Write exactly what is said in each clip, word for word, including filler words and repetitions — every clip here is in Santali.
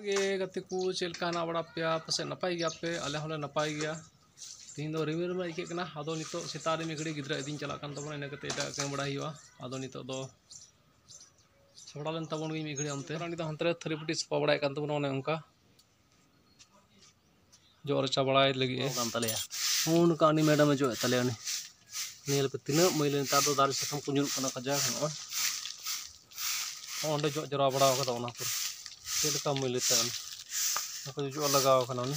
ᱜᱮ ᱜᱟᱛᱮ ᱠᱚ, ᱪᱮᱫ ᱞᱮᱠᱟ ᱦᱮᱱᱟᱜ ᱵᱟᱲᱟ ᱯᱮᱭᱟ? ᱯᱟᱥᱮᱡ ᱱᱟᱯᱟᱭ ᱜᱮᱭᱟᱯᱮ, ᱟᱞᱮ ᱦᱚᱸᱞᱮ ᱱᱟᱯᱟᱭ ᱜᱮᱭᱟ᱾ ᱛᱮᱦᱮᱧ ᱫᱚ ᱨᱤᱢᱤᱞ ᱨᱤᱢᱤᱞ ᱟᱹᱭᱠᱟᱹᱜ ᱠᱟᱱᱟ᱾ ᱟᱫᱚ ᱱᱤᱛᱚᱜ ᱥᱮᱛᱟᱜ ᱨᱮ ᱢᱤᱫ ᱜᱷᱟᱹᱲᱤᱡ ᱜᱤᱫᱽᱨᱟᱹ ᱤᱫᱤᱧ ᱪᱟᱞᱟᱜ ᱠᱟᱱ ᱛᱟᱵᱚᱱᱟ, ᱤᱱᱟᱹ ᱠᱟᱛᱮ ᱮᱴᱟᱜ ᱠᱟᱹᱢᱤ ᱵᱟᱲᱟᱭ ᱦᱩᱭᱩᱜᱼᱟ᱾ ᱟᱫᱚ ᱱᱤᱛᱚᱜ ᱫᱚ ᱥᱟᱯᱲᱟᱣ ᱞᱮᱱ ᱛᱟᱵᱚᱱ ᱜᱮ ᱢᱤᱫ ᱜᱷᱟᱹᱲᱤᱡ ᱚᱱᱛᱮ᱾ ᱩᱱᱤ ᱫᱚ ᱦᱟᱱᱛᱮ ᱨᱮ ᱛᱷᱟᱹᱨᱤ ᱵᱟᱹᱴᱤ ᱥᱟᱯᱷᱟ ᱵᱟᱲᱟᱭᱮᱫ ᱠᱟᱱ ᱛᱟᱵᱚᱱᱟ, ᱚᱱᱮ ᱚᱱᱠᱟ᱾ ᱡᱚᱜ ᱨᱟᱪᱟ ᱵᱟᱲᱟᱭ ᱞᱟᱹᱜᱤᱫ ᱮ᱾ ᱠᱟᱱ ᱛᱟᱞᱮᱭᱟ᱾ ᱦᱚᱸ, ᱱᱚᱝᱠᱟ ᱩᱱᱤ ᱢᱮᱰᱟᱢᱮ ᱡᱚᱜ ᱮᱫ ᱛᱟᱞᱮᱭᱟ᱾ ᱩᱱᱤ ᱧᱮᱞ ᱯᱮ, ᱛᱤᱱᱟᱹᱜ ᱢᱟᱹᱭᱞᱟᱹ᱾ ᱱᱮᱛᱟᱨ ᱫᱚ ᱫᱟᱨᱮ ᱥᱟᱠᱟᱢ ᱠᱚ ᱧᱩᱨᱩᱜ ᱠᱟᱱᱟ ᱠᱟᱡᱟᱠ᱾ ᱱᱚᱜᱼᱚᱭ ᱚᱸᱰᱮ ᱡᱚᱜ ᱡᱟᱨᱣᱟ ᱵᱟᱲᱟ ᱠᱟᱫᱟ, ᱚᱱᱟ ᱠᱚᱨᱮ ᱪᱮᱫ ᱞᱮᱠᱟ ᱢᱟᱹᱭᱞᱟᱹ ᱛᱟᱭ᱾ ᱚᱱᱟ ᱠᱚ ᱡᱚᱜ ᱞᱟᱜᱟᱣ ᱠᱟᱱᱟ ᱩᱱᱤ᱾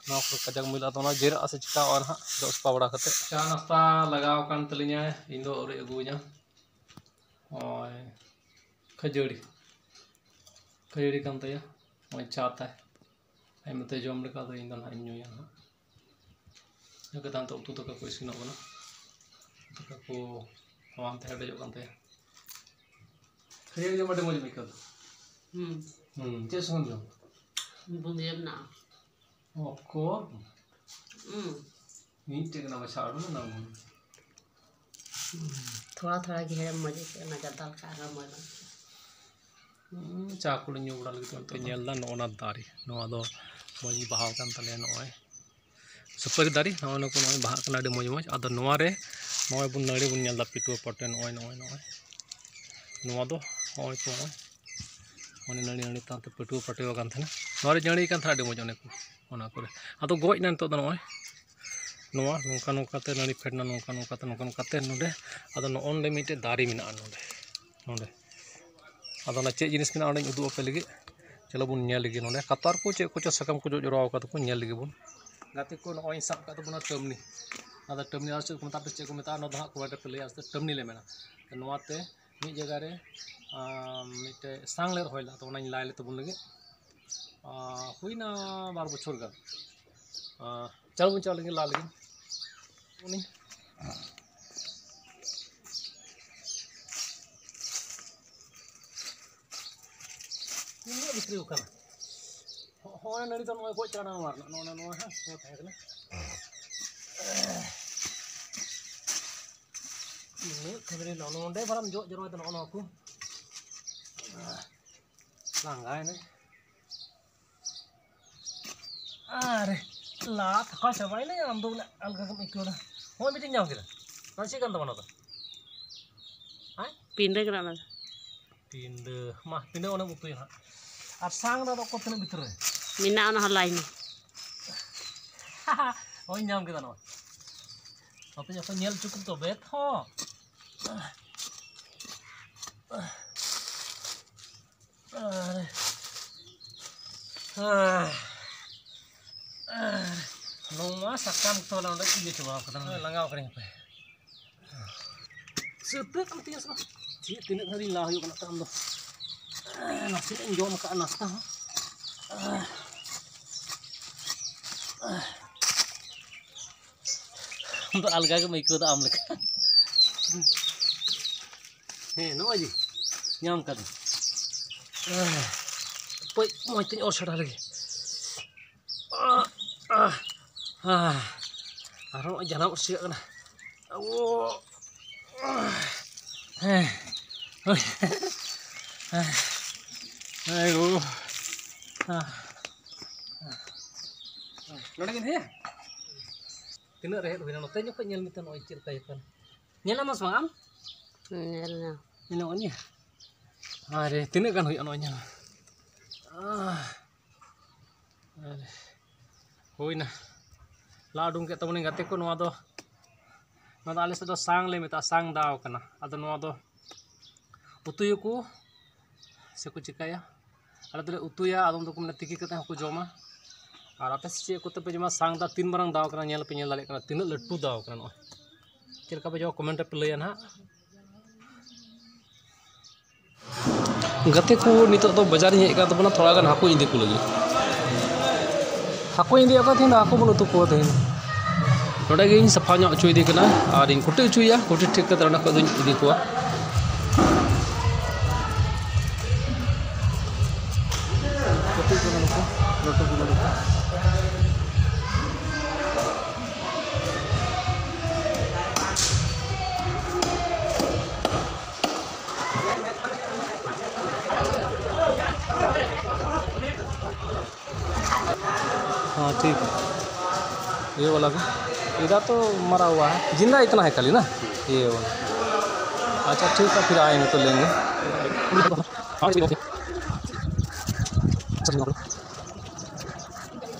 ᱱᱚᱣᱟ ᱠᱚᱨᱮ ᱠᱟᱡᱟᱠ ᱢᱟᱹᱭᱞᱟᱹ, ᱟᱫᱚ ᱚᱱᱟ ᱡᱮᱨᱟᱜᱼᱟ ᱥᱮ ᱪᱤᱠᱟᱹᱜᱼᱟ ᱱᱟᱦᱟᱜ, ᱡᱚᱜ ᱥᱟᱯᱷᱟ ᱵᱟᱲᱟ ᱠᱟᱛᱮ᱾ ᱪᱟ ᱱᱟᱥᱛᱟ ᱞᱟᱜᱟᱣ ᱠᱟᱱ ᱛᱟᱹᱞᱤᱧᱟ, ᱤᱧ ᱫᱚ ᱟᱹᱣᱨᱤ ᱟᱹᱜᱩᱣᱟᱹᱧᱟ᱾ ᱱᱚᱜᱼᱚᱭ ᱠᱷᱟᱹᱡᱟᱹᱲᱤ, ᱠᱷᱟᱹᱡᱟᱹᱲᱤ ᱠᱟᱱ ᱛᱟᱭᱟ᱾ ᱱᱚᱜᱼᱚᱭ ᱪᱟ ᱛᱟᱭ᱾ ᱟᱡ ᱢᱚᱛᱚᱭ ᱡᱚᱢ ᱞᱮᱠᱟ ᱫᱚ ᱤᱧ ᱫᱚ ᱱᱟᱦᱟᱜ ᱤᱧ ᱧᱩᱭᱟ ᱱᱟᱦᱟᱜ᱾ ᱤᱱᱟᱹ ᱠᱟᱛᱮ ᱦᱟᱱᱛᱮ ᱩᱛᱩ ᱫᱟᱠᱟ ᱠᱚ ᱤᱥᱤᱱᱚᱜ ᱠᱟᱱᱟ᱾ ᱩᱛᱩ ᱫᱟᱠᱟ ᱠᱚ ᱦᱟᱣᱟ ᱦᱟᱱᱛᱮ ᱦᱮᱰᱮᱡᱚᱜ ᱠᱟᱱ ᱛᱟᱭᱟ᱾ ᱠᱷᱟᱹᱡᱟᱹᱲᱤ ᱡᱚᱢ ᱟᱹᱰᱤ ᱢᱚᱡᱽ ᱮᱢ ᱟᱹᱭᱠᱟᱹᱣ ᱫᱟ? ᱦᱩᱸ᱾ ᱦᱩᱸ, ᱪᱮᱫ ᱥᱚᱸᱜᱮᱢ ᱡᱚᱢ? ᱵᱩᱸᱫᱤᱭᱟᱹ ᱢᱮᱱᱟᱜᱼᱟ᱾ ᱚᱠᱚᱨ? ᱦᱩᱸ᱾ ᱢᱤᱫᱴᱮᱡ ᱠᱟᱱᱟ ᱵᱟᱪᱷᱟᱣ ᱩᱰᱩᱠ ᱮᱱᱟ ᱵᱚᱱ᱾ ᱛᱷᱚᱲᱟ ᱛᱷᱚᱲᱟ ᱜᱮ ᱦᱮᱲᱮᱢ ᱢᱚᱡᱽ ᱟᱹᱭᱠᱟᱹᱜ ᱠᱟᱱᱟ, ᱡᱟᱫᱟ ᱞᱮᱠᱷᱟᱡ ᱟᱨᱦᱚᱸ ᱢᱚᱡᱽ ᱵᱟᱝ ᱟᱹᱭᱠᱟᱹᱜᱼᱟ᱾ ᱦᱩᱸ, ᱪᱟ ᱠᱚᱞᱮ ᱧᱩ ᱵᱟᱲᱟ ᱞᱟᱹᱜᱤᱫ ᱛᱚ ᱯᱮ ᱧᱮᱞ ᱫᱟ, ᱱᱚᱜᱼᱚ ᱱᱟ ᱫᱟᱨᱮ, ᱱᱚᱣᱟ ᱫᱚ ᱢᱚᱡᱽ ᱜᱮ ᱵᱟᱦᱟᱣ ᱠᱟᱱ ᱛᱟᱞᱮᱭᱟ᱾ ᱱᱚᱜᱼᱚᱭ ᱥᱩᱯᱟᱹᱨᱤ ᱫᱟᱨᱮ, ᱱᱚᱜᱼᱚᱭ ᱱᱩᱠᱩ ᱱᱚᱜᱼᱚᱭ ᱵᱟᱦᱟᱜ ᱠᱟᱱᱟ, ᱟᱹᱰᱤ ᱢᱚᱡᱽ ᱢᱚᱡᱽ᱾ ᱟᱫᱚ ᱱᱚᱣᱟ ᱨᱮ ᱱᱚᱜᱼᱚᱭ ᱵᱚᱱ ᱱᱟᱹᱲᱤ ᱵᱚᱱ ᱧᱮᱞ ᱫᱟ, ᱯᱤᱴᱩᱣᱟᱹ ᱯᱟᱴᱮ, ᱱᱚᱜᱼᱚᱭ, ᱱᱚᱜᱼᱚᱭ, ᱱᱚᱜᱼᱚᱭ, ᱱᱚᱣᱟ ᱫᱚ ᱱᱚᱜᱼᱚᱭ ᱛᱚ, ᱱᱚᱜᱼᱚᱭ ᱱᱟᱹᱲᱤ, ᱱᱟᱹᱲᱤ ᱛᱟᱞᱟᱛᱮ ᱯᱟᱹᱴᱩᱣᱟᱹ ᱯᱟᱹᱴᱩᱣᱟᱹ ᱠᱟᱱ ᱛᱟᱦᱮᱱᱟ, ᱱᱚᱣᱟ ᱨᱮ ᱱᱟᱹᱲᱤ ᱠᱟᱱ ᱛᱟᱦᱮᱱᱟ ᱟᱹᱰᱤ ᱢᱚᱡᱽ ᱚᱱᱮ ᱠᱚ, ᱚᱱᱟ ᱠᱚᱨᱮ᱾ ᱟᱫᱚ ᱜᱚᱡ ᱮᱱᱟ ᱱᱤᱛᱚᱜ ᱫᱚ, ᱱᱚᱜᱼᱚᱭ ᱱᱚᱣᱟ ᱱᱚᱝᱠᱟ ᱱᱚᱝᱠᱟ ᱛᱮ ᱱᱟᱹᱲᱤ ᱯᱷᱮᱰ ᱮᱱᱟ, ᱱᱚᱝᱠᱟ ᱱᱚᱝᱠᱟ ᱛᱮ, ᱱᱚᱝᱠᱟ ᱱᱚᱝᱠᱟ ᱛᱮ ᱱᱚᱰᱮ᱾ ᱟᱫᱚ ᱱᱚᱜᱼᱚ ᱱᱚᱰᱮ ᱢᱤᱫᱴᱮᱡ ᱫᱟᱨᱮ ᱢᱮᱱᱟᱜᱼᱟ, ᱱᱚᱰᱮ, ᱱᱚᱰᱮ᱾ ᱟᱫᱚ ᱚᱱᱟ ᱪᱮᱫ ᱡᱤᱱᱤᱥ ᱢᱮᱱᱟᱜᱼᱟ, ᱚᱸᱰᱮᱧ ᱩᱫᱩᱜ ᱟᱯᱮ ᱞᱟᱹᱜᱤᱫ᱾ ᱪᱚᱞᱚ ᱵᱚᱱ ᱧᱮᱞ ᱞᱮᱜᱮ ᱱᱚᱰᱮ᱾ ᱠᱟᱛᱟᱨ ᱠᱚ ᱪᱮᱫ ᱠᱚᱪᱚ ᱥᱟᱠᱟᱢ ᱠᱚ ᱡᱚᱜ ᱡᱚᱨᱟᱣ ᱠᱟᱫᱟ ᱠᱚ, ᱧᱮᱞ ᱞᱮᱜᱮ ᱵᱚᱱ᱾ ᱜᱟᱛᱮ ᱠᱚ, ᱱᱚᱜᱼᱚᱭ ᱤᱧ ᱥᱟᱵ ᱠᱟᱜ ᱛᱟᱵᱚᱱᱟ ᱴᱟᱹᱢᱱᱤ᱾ ᱟᱫᱚ ᱴᱟᱹᱢᱱᱤ ᱟᱨ ᱪᱮᱫ ᱠᱚ ᱢᱮᱛᱟᱜᱼᱟ, ᱪᱮᱫ ᱠᱚ ᱢᱮᱛᱟᱜᱼᱟ, ᱚᱱᱟ ᱫᱚ ᱦᱟᱸᱜ comment ᱨᱮᱯᱮ ᱞᱟᱹᱭᱟ᱾ ᱟᱫᱚ ᱴᱟᱹᱢᱱᱤ ᱞᱮ ᱢᱮᱱᱟ᱾ ᱛᱚ ᱱᱚᱣᱟᱛᱮ ᱢᱤᱫ ᱡᱟᱭᱜᱟ ᱨᱮ, ᱟᱢ, ᱢᱤᱫᱴᱮᱡ ᱥᱟᱝ ᱞᱮ ᱨᱚᱦᱚᱭ ᱞᱮᱫᱟ, ᱛᱚ ᱚᱱᱟᱧ ᱞᱟᱭ ᱞᱮ ᱛᱟᱵᱚᱱ ᱞᱟᱹᱜᱤᱫ᱾ ᱟᱸ, ᱦᱩᱭᱱᱟ ᱵᱟᱨ ᱵᱚᱪᱷᱚᱨ ᱜᱟᱱ᱾ ᱟᱸ, ᱪᱟᱞᱟᱣ ᱵᱚᱱ ᱪᱟᱞᱟᱣ ᱞᱮᱱᱜᱮ ᱞᱟ ᱞᱟᱹᱜᱤᱫ᱾ ᱩᱱᱤ ᱱᱩᱱᱟᱹᱜ ᱵᱷᱤᱛᱨᱤ ᱠᱟᱱᱟ᱾ ᱦᱚ-, ᱦᱚᱸᱜᱼᱚᱭ ᱱᱟᱹᱲᱤ ᱫᱚ ᱱᱚᱜᱼᱚᱭ ᱜᱚᱡ ᱪᱟᱵᱟ ᱱᱚᱣᱟ ᱨᱮᱱᱟᱜ, ᱱᱚᱜᱼᱚ ᱱᱚᱣᱟ ᱦᱟᱸᱜ ᱱᱚᱣᱟ ᱛᱟᱦᱮᱸ ᱠᱟᱱᱟ᱾ ᱱᱩᱱᱟᱹᱜ ᱠᱷᱟᱹᱡᱟᱹᱲᱤ ᱱᱚᱜᱼᱚ ᱱᱚᱰᱮ ᱵᱟᱨᱟᱢ ᱡᱚᱜ ᱡᱟᱨᱣᱟᱭ ᱫᱟ, ᱱᱚᱜᱼᱚ ᱱᱚᱣᱟ ᱠᱚ᱾ ᱞᱟᱸᱜᱟᱭᱮᱱᱟᱹᱧ᱾ ᱟᱨᱮ, ᱞᱟᱫ ᱛᱷᱟᱠᱟ ᱪᱟᱵᱟᱭᱮᱱᱟᱹᱧ, ᱟᱢ ᱫᱚ ᱵᱚᱞᱮ ᱟᱞᱜᱟ ᱜᱮᱢ ᱟᱹᱭᱠᱟᱹᱣ ᱮᱫᱟ᱾ ᱦᱚᱸᱜᱼᱚᱭ ᱢᱤᱫᱴᱮᱱ ᱧᱟᱢ ᱠᱮᱫᱟ᱾ ᱱᱚᱣᱟ ᱪᱮᱫ ᱠᱟᱱ ᱛᱟᱢᱟ ᱱᱚᱣᱟ ᱫᱚ? ᱦᱮᱸ? ᱯᱤᱸᱰᱟᱹ ᱠᱟᱱᱟ ᱚᱱᱟ ᱫᱚ᱾ ᱯᱤᱸᱰᱟᱹ, ᱢᱟ, ᱯᱤᱸᱰᱟᱹ ᱚᱱᱮᱢ ᱩᱛᱩᱭᱟ ᱦᱟᱸᱜ᱾ ᱟᱨ ᱥᱟᱝ ᱫᱚ ᱟᱫᱚ ᱚᱠᱚᱭ ᱛᱤᱱᱟᱹᱜ ᱵᱷᱤᱛᱨᱤ ᱨᱮ? ᱢᱮᱱᱟᱜᱼᱟ, ᱚᱱᱟ ᱦᱚᱸ ᱞᱟᱭ ᱢᱮ᱾ ᱦᱳᱭ, ᱧᱟᱢ ᱠᱮᱫᱟ ᱱᱚᱣᱟ᱾ ᱱᱚᱛᱮ ᱡᱚᱠᱷᱚᱱ ᱧᱮᱞ ᱦᱚᱪᱚ ᱠᱚᱢ ᱛᱚᱵᱮ ᱛᱚ᱾ ᱟᱨ, ᱟᱨ, ᱱᱚᱣᱟ ᱥᱟᱠᱟᱢ ᱛᱚ ᱚᱸᱰᱮ ᱤᱭᱟᱹ ᱪᱟᱵᱟ ᱠᱟᱫᱟ, ᱞᱟᱸᱜᱟᱣ ᱠᱟᱹᱱᱟᱹᱧ ᱦᱟᱯᱮ᱾ ᱥᱟᱹᱛᱟᱹᱜ ᱠᱟᱱ ᱛᱤᱧᱟ ᱥᱮ ᱵᱟᱝ? ᱪᱮᱫ ᱛᱤᱱᱟᱹᱜ ᱜᱷᱟᱹᱲᱤᱡ ᱞᱟ ᱦᱩᱭᱩᱜ ᱠᱟᱱᱟ ᱛᱟᱭᱚᱢ ᱫᱚ᱾ ᱱᱟᱥᱮ ᱱᱟᱜ ᱤᱧ ᱡᱚᱢ ᱟᱠᱟᱫᱼᱟ ᱱᱟᱥᱛᱟ ᱦᱚᱸ᱾ ᱟᱢ ᱫᱚ ᱟᱞᱜᱟ ᱜᱮᱢ ᱟᱹᱭᱠᱟᱹᱣ ᱮᱫᱟ ᱟᱢ ᱞᱮᱠᱟ᱾ ᱦᱮᱸ, ᱱᱚᱜᱼᱚᱭ ᱡᱮ ᱧᱟᱢ ᱠᱟᱫᱟ᱾ ᱦᱟᱯᱳᱭ, ᱢᱚᱡᱽ ᱛᱮᱧ ᱚᱨ ᱪᱷᱟᱰᱟ ᱞᱮᱜᱮ᱾ ᱟᱨᱦᱚᱸ ᱱᱚᱜᱼᱚᱭ ᱡᱟᱱᱟᱢ ᱚᱨ ᱪᱷᱤᱲᱟᱹᱜ ᱠᱟᱱᱟ᱾ ᱳ, ᱦᱮᱸ, ᱦᱳᱭ᱾ ᱦᱮᱸ, ᱦᱮᱸ, ᱜᱳ᱾ ᱦᱮᱸ᱾ ᱱᱚᱰᱮ ᱜᱮ ᱦᱮᱸ᱾ ᱛᱤᱱᱟᱹᱜ ᱨᱮᱦᱮᱫ ᱦᱩᱭᱱᱟ? ᱱᱚᱛᱮ ᱧᱚᱜ ᱠᱷᱚᱡ ᱧᱮᱞ ᱢᱮᱥᱮ, ᱱᱚᱜᱼᱚᱭ ᱪᱮᱫ ᱞᱮᱠᱟ ᱤᱭᱟᱹᱜ ᱠᱟᱱᱟ᱾ ᱧᱮᱞ ᱧᱟᱢ ᱟᱥᱮ ᱵᱟᱝ ᱟᱢ? ᱧᱮᱞ ᱧᱟᱢ᱾ ᱧᱮᱞᱚᱜ ᱠᱟᱱ ᱜᱮᱭᱟ? ᱟᱨᱮ, ᱛᱤᱱᱟᱹᱜ ᱜᱟᱱ ᱦᱩᱭᱩᱜᱼᱟ ᱱᱚᱜᱼᱚᱭ ᱧᱮᱞ ᱢᱮ᱾ ᱟᱦ᱾ ᱟᱨ ᱦᱩᱭᱱᱟ᱾ ᱞᱟ ᱩᱰᱩᱝ ᱠᱮᱫ ᱛᱟᱵᱚᱱᱟᱹᱧ ᱜᱟᱛᱮ ᱠᱚ, ᱱᱚᱣᱟ ᱫᱚ, ᱱᱚᱣᱟ ᱫᱚ ᱟᱞᱮ ᱥᱮᱫ ᱫᱚ ᱥᱟᱝ ᱞᱮ ᱢᱮᱛᱟᱜᱼᱟ, ᱥᱟᱝ ᱫᱟᱣ ᱠᱟᱱᱟ᱾ ᱟᱫᱚ ᱱᱚᱣᱟ ᱫᱚ ᱩᱛᱩᱭᱟᱠᱚ ᱥᱮᱠᱚ ᱪᱤᱠᱟᱹᱭᱟ, ᱟᱞᱮ ᱫᱚᱞᱮ ᱩᱛᱩᱭᱟ, ᱟᱫᱚᱢ ᱫᱚᱠᱚ ᱢᱮᱱᱟ ᱛᱤᱠᱤ ᱠᱟᱛᱮ ᱦᱚᱸᱠᱚ ᱡᱚᱢᱟ᱾ ᱟᱨ ᱟᱯᱮ ᱥᱮᱫ ᱪᱮᱫ ᱠᱚᱛᱮ ᱯᱮ ᱡᱚᱢᱟ? ᱥᱟᱝ ᱫᱟ ᱛᱤᱱ ᱢᱟᱨᱟᱝ ᱫᱟᱣ ᱠᱟᱱᱟ, ᱧᱮᱞ ᱯᱮ, ᱧᱮᱞ ᱫᱟᱲᱮᱭᱟᱜ ᱠᱟᱱᱟ ᱛᱤᱱᱟᱹᱜ ᱞᱟᱹᱴᱩ ᱫᱟᱣ ᱠᱟᱱᱟ ᱱᱚᱜᱼᱚᱭ᱾ ᱪᱮᱫ ᱞᱮᱠᱟ ᱯᱮ ᱡᱚᱢᱟ, ᱠᱚᱢᱮᱱᱴ ᱨᱮᱯᱮ ᱞᱟᱹᱭᱟ ᱱᱟᱦᱟᱜ᱾ ᱜᱟᱛᱮ ᱠᱚ, ᱱᱤᱛᱚᱜ ᱫᱚ ᱵᱟᱡᱟᱨᱤᱧ ᱦᱮᱡ ᱟᱠᱟᱱ ᱛᱟᱵᱚᱱᱟ, ᱛᱷᱚᱲᱟ ᱜᱟᱱ ᱦᱟᱹᱠᱩᱧ ᱤᱫᱤ ᱠᱚ ᱞᱟᱹᱜᱤᱫ᱾ ᱦᱟᱹᱠᱩᱧ ᱤᱫᱤᱭᱮᱫ ᱠᱚᱣᱟ ᱛᱮᱦᱮᱧ ᱫᱚ, ᱦᱟᱹᱠᱩ ᱵᱚᱱ ᱩᱛᱩ ᱠᱚᱣᱟ ᱛᱮᱦᱮᱧ᱾ ᱱᱚᱸᱰᱮ ᱜᱤᱧ ᱥᱟᱯᱷᱟ ᱧᱚᱜ ᱦᱚᱪᱚᱭᱮᱫᱮ ᱠᱟᱱᱟ ᱟᱨᱤᱧ ᱠᱩᱴᱤ ᱦᱚᱪᱚᱭᱮᱭᱟ᱾ ᱠᱩᱴᱤ ᱴᱷᱤᱠ ᱠᱟᱛᱮ ᱚᱸᱰᱮ ᱠᱷᱚᱡ ᱫᱚᱧ ᱤᱫᱤ ᱠᱚᱣᱟ᱾ ᱠᱟᱹᱴᱤᱡ ᱠᱚ ᱵᱟᱹᱱᱩᱜ ᱠᱚᱣᱟ, ᱞᱟᱹᱴᱩ ᱠᱚ ᱵᱟᱹᱱᱩᱜ ᱠᱚᱣᱟ᱾ हाँ, ठीक है। ये वाला भी। इधर तो मरा हुआ है, जिंदा इतना है खाली ना, ये वाला। अच्छा, ठीक है, फिर आएंगे तो लेंगे।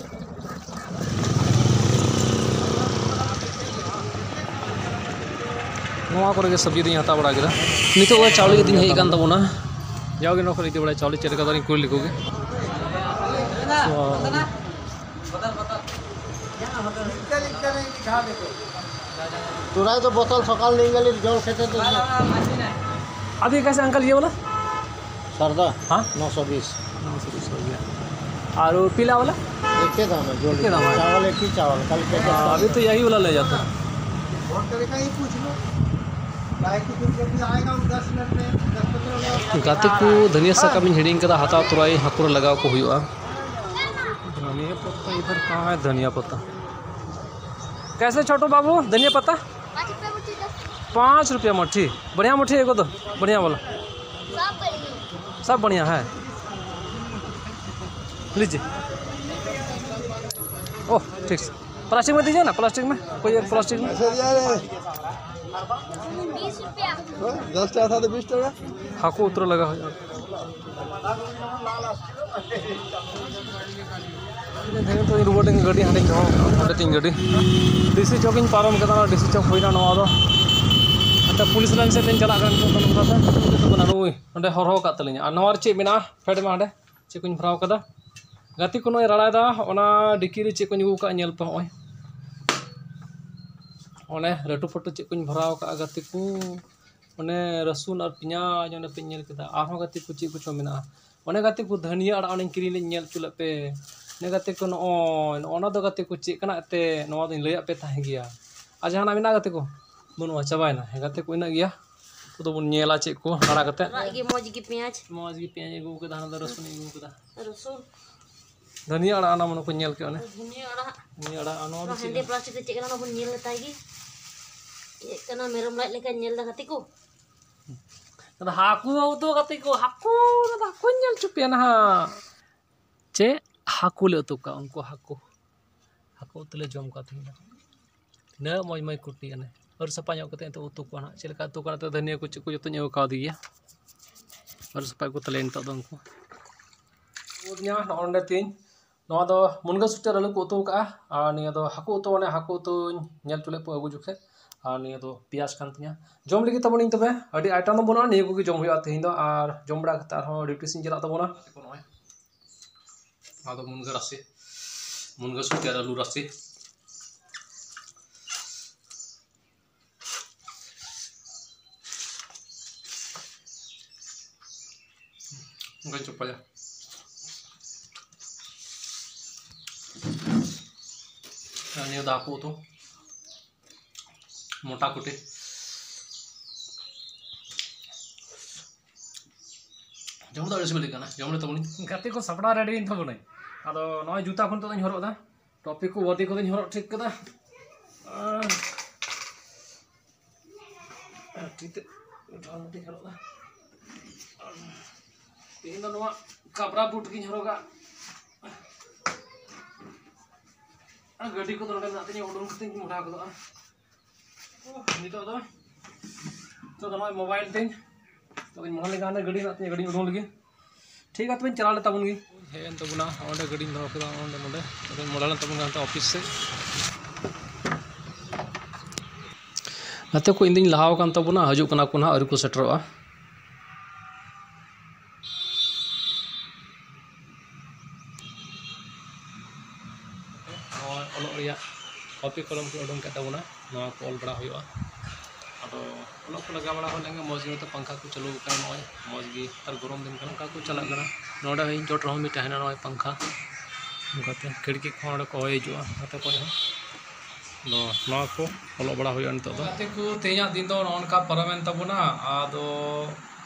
ᱱᱚᱣᱟ ᱠᱚᱨᱮ ᱜᱮ ᱥᱚᱵᱽᱡᱤ ᱫᱚᱧ ᱦᱟᱛᱟᱣ ᱵᱟᱲᱟ ᱠᱮᱫᱟ᱾ ᱱᱤᱛᱚᱜ ᱫᱚ ᱪᱟᱣᱞᱮ ᱤᱫᱤᱧ ᱦᱮᱡ ᱟᱠᱟᱱ ᱛᱟᱵᱚᱱᱟ᱾ ᱡᱟᱣᱜᱮ ᱱᱚᱣᱟ ᱠᱚᱨᱮ ᱤᱫᱤ ᱵᱟᱲᱟᱭ ᱪᱟᱣᱞᱮ ᱪᱮᱫ ᱞᱮᱠᱟ ᱫᱚᱨᱤᱧ ᱠᱩᱞᱤ ᱞᱮᱠᱚ ᱜᱮ᱾ ᱛᱩᱨᱟᱭ ᱫᱚ ᱵᱚᱛᱚᱞ ᱥᱚᱠᱟᱞ ᱱᱤᱝᱜᱟᱞᱤ ᱡᱚᱞ ᱠᱷᱮᱛᱮ ᱫᱚ᱾ ᱟᱫᱚ ᱠᱟᱥᱮ ᱟᱝᱠᱟᱞ ᱤᱭᱟᱹ ᱵᱚᱞᱟ? ᱥᱟᱨᱫᱟ? ᱦᱮᱸ? ᱱᱚᱥᱚ ᱵᱤᱥ᱾ ᱱᱚᱥᱚ ᱵᱤᱥ ᱦᱩᱭ ᱜᱮᱭᱟ᱾ ᱟᱨ ᱯᱤᱞᱟ ᱵᱚᱞᱟ? ᱮᱠᱮ ᱫᱟᱢ ᱦᱮ, ᱡᱚᱞ ᱮᱠᱮ ᱫᱟᱢ ᱦᱮ᱾ ᱪᱟᱣᱟᱞ ᱮᱠᱮ ᱪᱟᱣᱟᱞ, ᱠᱟᱞᱤ ᱯᱮᱠᱮᱴ ᱦᱮᱸ, ᱟᱵᱷᱤ ᱛᱚ ᱭᱟᱦᱤ ᱵᱚᱞᱟ ᱞᱮ ᱡᱟᱛᱟ ᱦᱮ᱾ ᱜᱟᱛᱮ ᱠᱚ, ᱫᱷᱟᱹᱱᱤᱭᱟᱹ ᱥᱟᱠᱟᱢ ᱤᱧ ᱦᱤᱲᱤᱧ ᱠᱟᱫᱟ, ᱦᱟᱛᱟᱣ ᱛᱚᱨᱟᱭ ᱦᱟᱹᱠᱩ ᱨᱮ ᱞᱟᱜᱟᱣ ᱠᱚ ᱦᱩᱭᱩᱜᱼᱟ᱾ ᱫᱷᱟᱹᱱᱤᱭᱟᱹ ᱯᱟᱛᱟ ᱤᱫᱷᱟᱨ ᱠᱟᱦᱟᱸ ᱦᱟᱭ? ᱫᱷᱟᱹᱱᱤᱭᱟᱹ ᱯᱟᱛᱟ ᱠᱮᱥᱮ ᱪᱷᱳᱴᱩ ᱵᱟᱵᱩ, ᱫᱷᱟᱹᱱᱤᱭᱟᱹ ᱯᱟᱛᱟ? पाँच रुपया मुट्ठी, दस रुपया। पाँच रुपया मुट्ठी, बढ़िया मुट्ठी, एक दो, बढ़िया वाला। सब बढ़िया। सब बढ़िया है। लीजिए। ओह, ठीक से। प्लास्टिक में दीजिए ना, प्लास्टिक में, कोई एक प्लास्टिक में। बीस रुपया। दस टाका था तो बीस टाका। ᱦᱟᱹᱠᱩ ᱩᱛᱨᱚ ᱞᱟᱜᱟ ᱦᱩᱭᱩᱜᱼᱟ᱾ ᱛᱮᱦᱮᱧ ᱛᱚ ᱤᱧ ᱨᱩᱣᱟᱹᱲ ᱤᱧ ᱜᱟᱹᱰᱤ ᱦᱟᱸᱰᱮᱧ ᱫᱚᱦᱚ ᱠᱟᱜᱼᱟ, ᱦᱟᱸᱰᱮ ᱛᱤᱧ ᱜᱟᱹᱰᱤ᱾ ᱰᱤ ᱥᱤ ᱪᱚᱠ ᱤᱧ ᱯᱟᱨᱚᱢ ᱠᱮᱫᱟ, ᱚᱱᱟ ᱰᱤ ᱥᱤ ᱪᱚᱠ ᱦᱩᱭᱱᱟ ᱱᱚᱣᱟ ᱫᱚ᱾ ᱦᱟᱱᱛᱮ ᱯᱩᱞᱤᱥ ᱞᱟᱭᱤᱱ ᱥᱮᱫ ᱛᱤᱧ ᱪᱟᱞᱟᱜ ᱠᱟᱱᱟ ᱱᱤᱛᱚᱜ ᱫᱚ, ᱱᱚᱝᱠᱟ ᱛᱮ᱾ ᱱᱩᱭ ᱚᱸᱰᱮ ᱦᱚᱨᱦᱚ ᱟᱠᱟᱫ ᱛᱟᱹᱞᱤᱧᱟ᱾ ᱟᱨ ᱱᱚᱣᱟ ᱨᱮ ᱪᱮᱫ ᱢᱮᱱᱟᱜᱼᱟ? ᱯᱷᱮᱰ ᱢᱮ ᱦᱟᱸᱰᱮ᱾ ᱪᱮᱫ ᱠᱚᱧ ᱵᱷᱚᱨᱟᱣ ᱠᱟᱫᱟ᱾ ᱜᱟᱛᱮ ᱠᱚ ᱱᱚᱜᱼᱚᱭ ᱨᱟᱲᱟᱭᱮᱫᱟ, ᱚᱱᱟ ᱰᱤᱠᱤ ᱨᱮ ᱪᱮᱫ ᱠᱚᱧ ᱟᱹᱜᱩ ᱠᱟᱜᱼᱟ, ᱧᱮᱞ ᱯᱮ ᱦᱚᱸᱜᱼᱚᱭ᱾ ᱚᱱᱮ ᱞᱟᱹᱴᱩ ᱯᱟᱹᱴᱩ ᱪᱮᱫ ᱠᱚᱧ ᱵᱷᱚᱨᱟᱣ ᱠᱟᱜᱼᱟ ᱜᱟᱛᱮ ᱠᱚ᱾ ᱚᱱᱮ ᱨᱟᱹᱥᱩᱱ ᱟᱨ ᱯᱮᱸᱭᱟᱡᱽ ᱚᱱᱮ ᱯᱮ ᱧᱮᱞ ᱠᱮᱫᱟ, ᱟᱨᱦᱚᱸ ᱜᱟᱛᱮ ᱠᱚ ᱪᱮᱫ ᱠᱚᱪᱚ ᱢᱮᱱᱟᱜᱼᱟ᱾ ᱚᱱᱮ ᱜᱟᱛᱮ ᱠᱚ ᱫᱷᱟᱹᱱᱤᱭᱟᱹ ᱟᱲᱟᱜ ᱚᱱᱮᱧ ᱠᱤᱨᱤᱧ ᱞᱮᱫ ᱧᱮᱞ ᱦᱚᱪᱚ ᱞᱮᱫ ᱯᱮ᱾ ᱚᱱᱮ ᱜᱟᱛᱮ ᱠᱚ ᱱᱚᱜᱼᱚᱭ, ᱱᱚᱜᱼᱚ ᱱᱟ ᱫᱚ ᱜᱟᱛᱮ ᱠᱚ ᱪᱮᱫ ᱠᱟᱱᱟ ᱮᱱᱛᱮ, ᱱᱚᱣᱟ ᱫᱚᱧ ᱞᱟᱹᱭᱟᱫ ᱯᱮ ᱛᱟᱦᱮᱸ ᱜᱮᱭᱟ᱾ ᱟᱨ ᱡᱟᱦᱟᱱᱟᱜ ᱢᱮᱱᱟᱜᱼᱟ ᱜᱟᱛᱮ ᱠᱚ? ᱵᱟᱹᱱᱩᱜᱼᱟ, ᱪᱟᱵᱟᱭᱮᱱᱟ᱾ ᱦᱮᱸ ᱜᱟᱛᱮ ᱠᱚ ᱤᱱᱟᱹᱜ ᱜᱮᱭᱟ᱾ ᱱᱤᱛᱚᱜ ᱫᱚᱵᱚᱱ ᱧᱮᱞᱟ ᱪᱮᱫ ᱠᱚ ᱟᱲᱟᱜ ᱠᱟᱛᱮ᱾ ᱟᱲᱟᱜ ᱜᱮ ᱢᱚᱡᱽ ᱜᱮ ᱯᱮᱸᱭᱟᱡᱽ᱾ ᱢᱚᱡᱽ ᱜᱮ ᱯᱮᱸᱭᱟᱡᱽ ᱟᱹᱜᱩ ᱠᱟᱫᱟ, ᱦᱟᱱᱟ ᱫᱚ ᱨᱟᱹᱥᱩᱱ ᱤᱧ ᱟᱹᱜᱩ ᱠᱟᱫᱟ᱾ ᱨᱟᱹᱥᱩᱱ᱾ ᱫᱷᱟᱹᱱᱤᱭᱟᱹ ᱟᱲᱟᱜ ᱚᱱᱟ ᱢᱚᱱᱮ ᱠᱚ ᱧᱮᱞ ᱠᱮᱫ ᱚᱱᱮ᱾ ᱫᱷᱩᱱᱤᱭᱟᱹ ᱟᱲᱟᱜ᱾ ᱫᱷᱩᱱᱤᱭᱟᱹ ᱟᱲᱟᱜ, ᱟᱨ ᱱᱚᱣᱟ ᱫᱚ ᱱᱚᱣᱟ ᱪᱮᱫ ᱦᱮᱸᱫᱮ ᱠᱟᱱᱟ? ᱯᱞᱟᱥᱴᱤᱠ ᱨᱮ ᱪᱮᱫ ᱠᱟᱱᱟ ᱚᱱᱟ ᱵᱚᱱ ᱧᱮᱞ ᱞᱮᱛᱟᱭ ᱜᱮ᱾ ᱪᱮᱫ ᱠᱟᱱᱟ ᱢᱮᱨᱚᱢ ᱞᱟᱡ ᱞᱮᱠᱟ ᱧᱮᱞ ᱫᱟ ᱜᱟᱛᱮ ᱠᱚ? ᱟᱫᱚ ᱦᱟᱹᱠᱩ ᱩᱛᱩ ᱜᱟᱛᱮ ᱠᱚ, ᱦᱟᱹᱠᱩ, ᱚᱱᱟ ᱫᱚ ᱦᱟᱹᱠᱩᱧ ᱧᱮᱞ ᱦᱚᱪᱚ ᱯᱮᱭᱟ ᱱᱟᱦᱟᱜ᱾ ᱪᱮᱫ? ᱦᱟᱹᱠᱩ ᱞᱮ ᱩᱛᱩ ᱠᱚᱣᱟ, ᱩᱱᱠᱩ ᱦᱟᱹᱠᱩ, ᱦᱟᱹᱠᱩ ᱩᱛᱩ ᱞᱮ ᱡᱚᱢ ᱠᱚᱣᱟ ᱛᱮᱦᱮᱧ ᱫᱚ᱾ ᱛᱤᱱᱟᱹᱜ ᱢᱚᱡᱽ ᱢᱚᱡᱽ ᱠᱩᱴᱤ ᱠᱟᱱᱟ᱾ ᱟᱹᱨᱩᱵ ᱥᱟᱯᱷᱟ ᱧᱚᱜ ᱠᱟᱛᱮ ᱱᱤᱛᱚᱜ ᱩᱛᱩ ᱠᱚᱣᱟ ᱦᱟᱸᱜ᱾ ᱪᱮᱫ ᱞᱮᱠᱟ ᱩᱛᱩ ᱠᱚᱣᱟ, ᱱᱤᱛᱚᱜ ᱫᱷᱟᱹᱱᱤᱭᱟᱹ ᱠᱚ ᱪᱮᱫ ᱠᱚ ᱡᱚᱛᱚᱧ ᱟᱹᱜᱩ ᱠᱟᱣᱫᱮ ᱜᱮᱭᱟ᱾ ᱟᱹᱨᱩᱵ ᱥᱟᱯᱷᱟ ᱠᱚ ᱛᱟᱞᱮ ᱱᱤᱛᱚᱜ ᱫᱚ ᱩᱱᱠᱩ᱾ ᱱᱚᱜᱼᱚ ᱱᱚᱰᱮ ᱛᱤᱧ ᱱᱚᱣᱟ ᱫᱚ ᱢᱩᱱᱜᱟᱹ ᱥᱩᱴᱤ ᱟᱨ ᱟᱹᱞᱩ ᱠᱚ ᱩᱛᱩ ᱟᱠᱟᱜᱼᱟ᱾ ᱟᱨ ᱱᱤᱭᱟᱹ ᱫᱚ ᱦᱟᱹᱠᱩ ᱩᱛᱩ, ᱚᱱᱮ ᱦᱟᱹᱠᱩ ᱩᱛᱩᱧ ᱧᱮᱞ ᱦᱚᱪᱚ ᱞᱮᱫ ᱯᱮ ᱟᱹᱜᱩ ᱡᱚᱠᱷᱮᱡ᱾ ᱟᱨ ᱱᱤᱭᱟᱹ ᱫᱚ ᱯᱮᱸᱭᱟᱡᱽ ᱠᱟᱱ ᱛᱤᱧᱟ᱾ ᱡᱚᱢ ᱞᱟᱹᱜᱤᱫ ᱛᱟᱵᱚᱱ ᱤᱧ ᱛᱚᱵᱮ, ᱟᱹᱰᱤ item ᱫᱚ ᱵᱟᱹᱱᱩᱜᱼᱟ, ᱱᱤᱭᱟᱹ ᱠᱚᱜᱮ ᱡᱚᱢ ᱦᱩᱭᱩᱜᱼᱟ ᱛᱮᱦᱮᱧ ᱫᱚ᱾ ᱟᱨ ᱡᱚᱢ ᱵᱟᱲᱟ ᱠᱟᱛᱮ ᱟᱨᱦᱚᱸ duty ᱥᱮᱫ ᱤᱧ ᱪᱟᱞᱟᱜ ᱛᱟᱵᱚᱱᱟ᱾ ᱱᱚᱜᱼᱚᱭ ᱱᱚᱣᱟ ᱫᱚ ᱢᱩᱱᱜᱟᱹ ᱨᱟᱥᱮ, ᱢᱩᱱᱜᱟᱹ ᱥᱩᱴᱤ ᱟᱨ ᱟᱹᱞᱩ ᱨᱟᱥᱮ᱾ ᱚᱱᱠᱟᱧ ᱪᱚᱯᱟᱭᱟ᱾ ᱟᱨ ᱱᱤᱭᱟᱹ ᱫᱚ ᱦᱟᱹᱠᱩ ᱩᱛᱩ, ᱢᱚᱴᱟ ᱠᱩᱴᱤ᱾ ᱡᱚᱢ ᱫᱚ ᱟᱹᱰᱤ ᱥᱤᱵᱤᱞ ᱠᱟᱱᱟ, ᱡᱚᱢ ᱞᱮ ᱛᱟᱵᱚᱱᱤᱧ᱾ ᱜᱟᱛᱮ ᱠᱚ ᱥᱟᱯᱲᱟᱣ ready ᱭᱮᱱ ᱛᱟᱵᱚᱱᱟᱹᱧ᱾ ᱟᱫᱚ ᱱᱚᱜᱼᱚᱭ ᱡᱩᱛᱟ ᱠᱚ ᱱᱤᱛᱚᱜ ᱫᱚᱧ ᱦᱚᱨᱚᱜ ᱮᱫᱟ, ᱴᱚᱯᱤ ᱠᱚ ᱵᱟᱹᱫᱤ ᱠᱚᱫᱚᱧ ᱦᱚᱨᱚᱜ ᱴᱷᱤᱠ ᱠᱟᱫᱟ᱾ ᱟᱨ ᱟᱨ ᱛᱤ ᱛᱮ ᱰᱷᱟᱞ ᱠᱟᱛᱮᱧ ᱦᱚᱨᱚᱜ ᱫᱟ᱾ ᱛᱮᱦᱮᱧ ᱫᱚ ᱱᱚᱣᱟ ᱠᱟᱵᱽᱨᱟ boot ᱜᱤᱧ ᱦᱚᱨᱚᱜᱟ᱾ ᱟᱨ ᱜᱟᱹᱰᱤ ᱠᱚᱫᱚ ᱱᱚᱰᱮ ᱢᱮᱱᱟᱜ ᱛᱤᱧᱟ, ᱩᱰᱩᱝ ᱠᱟᱛᱮᱧ ᱢᱚᱦᱰᱟ ᱜᱚᱫᱚᱜᱼᱟ᱾ ᱱᱤᱛᱚᱜ ᱫᱚ, ᱱᱤᱛᱚᱜ ᱫᱚ ᱱᱚᱜᱼᱚᱭ mobile ᱛᱤᱧ, ᱱᱤᱛᱚᱜ ᱫᱚᱧ ᱢᱚᱦᱰᱟ ᱞᱮᱱᱠᱷᱟᱱ ᱦᱟᱱᱮ ᱜᱟᱹᱰᱤ ᱢᱮᱱᱟᱜ ᱛᱤᱧᱟ, ᱜᱟᱹᱰᱤᱧ ᱩᱰᱩᱝ ᱞᱮᱜᱮ᱾ ᱴᱷᱤᱠ ᱜᱮᱭᱟ, ᱛᱚᱵᱮᱧ ᱪᱟᱞᱟᱣ ᱞᱮ ᱛᱟᱵᱚᱱ ᱜᱮ᱾ ᱦᱮᱡ ᱮᱱ ᱛᱟᱵᱚᱱᱟ, ᱚᱸᱰᱮ ᱜᱟᱹᱰᱤᱧ ᱫᱚᱦᱚ ᱠᱮᱫᱟ, ᱚᱸᱰᱮ ᱱᱚᱰᱮ, ᱟᱫᱚᱧ ᱢᱚᱦᱰᱟ ᱞᱮᱱ ᱛᱟᱵᱚᱱ ᱜᱮ ᱦᱟᱱᱛᱮ office ᱥᱮᱫ᱾ ᱜᱟᱛᱮ ᱠᱚ, ᱤᱧ ᱫᱩᱧ ᱞᱟᱦᱟ ᱟᱠᱟᱱ ᱛᱟᱵᱚᱱᱟ, ᱦᱤᱡᱩᱜ ᱠᱟᱱᱟ ᱠᱚ ᱱᱟᱦᱟᱜ, ᱟᱹᱣᱨᱤ ᱠᱚ ᱥᱮᱴᱮᱨᱚᱜᱼᱟ᱾ ᱱᱚᱜᱼᱚᱭ ᱚᱞᱚᱜ ᱨᱮᱭᱟᱜ ᱠᱚᱯᱤ ᱠᱚᱞᱚᱢ ᱠᱚ ᱩᱰᱩᱝ ᱠᱮᱫ ᱛᱟᱵᱚᱱᱟ, ᱱᱚᱣᱟ ᱠᱚ ᱚᱞ ᱵᱟᱲᱟ ᱦᱩᱭᱩᱜᱼᱟ᱾ ᱟᱫᱚ ᱚᱞᱚᱜ ᱠᱚ ᱞᱟᱜᱟᱣ ᱵᱟᱲᱟ ᱦᱩᱭ ᱞᱮᱱ ᱜᱮ, ᱢᱚᱡᱽ ᱜᱮ ᱱᱤᱛᱚᱜ ᱯᱟᱝᱠᱷᱟ ᱠᱚ ᱪᱟᱹᱞᱩ ᱟᱠᱟᱱᱟ, ᱱᱚᱜᱼᱚᱭ ᱢᱚᱡᱽ ᱜᱮ ᱱᱮᱛᱟᱨ ᱜᱚᱨᱚᱢ ᱫᱤᱱ ᱠᱟᱱᱟ, ᱚᱱᱠᱟ ᱠᱚ ᱪᱟᱞᱟᱜ ᱠᱟᱱᱟ᱾ ᱱᱚᱰᱮ ᱦᱚᱸ ᱤᱧ ᱪᱚᱴ ᱨᱮᱦᱚᱸ ᱢᱤᱫᱴᱮᱱ ᱦᱮᱱᱟᱜᱼᱟ, ᱱᱚᱜᱼᱚᱭ ᱯᱟᱝᱠᱷᱟ ᱚᱱᱠᱟᱛᱮ ᱠᱷᱤᱲᱠᱤ ᱠᱚᱦᱚᱸ ᱚᱸᱰᱮ ᱠᱚ ᱦᱚᱭ ᱦᱤᱡᱩᱜᱼᱟ, ᱱᱚᱛᱮ ᱠᱷᱚᱡ ᱦᱚᱸ᱾ ᱟᱫᱚ ᱱᱚᱣᱟ ᱠᱚ ᱚᱞᱚᱜ ᱵᱟᱲᱟ ᱦᱩᱭᱩᱜᱼᱟ ᱱᱤᱛᱚᱜ ᱫᱚ᱾ ᱜᱟᱛᱮ ᱠᱚ, ᱛᱮᱦᱮᱧᱟᱜ ᱫᱤᱱ ᱫᱚ ᱱᱚᱜᱼᱚ ᱱᱚᱝᱠᱟ ᱯᱟᱨᱚᱢᱮᱱ ᱛᱟᱵᱚᱱᱟ᱾ ᱟᱫᱚ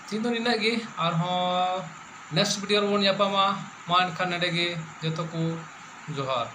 ᱛᱮᱦᱮᱧ ᱫᱚ ᱱᱤᱱᱟᱹᱜ ᱜᱮ, ᱟᱨᱦᱚᱸ next video ᱨᱮᱵᱚᱱ ᱧᱟᱯᱟᱢᱟ᱾ ᱢᱟ ᱮᱱᱠᱷᱟᱱ ᱱᱚᱰᱮ ᱜᱮ ᱡᱚᱛᱚ ᱠᱚ ᱡᱚᱦᱟᱨ᱾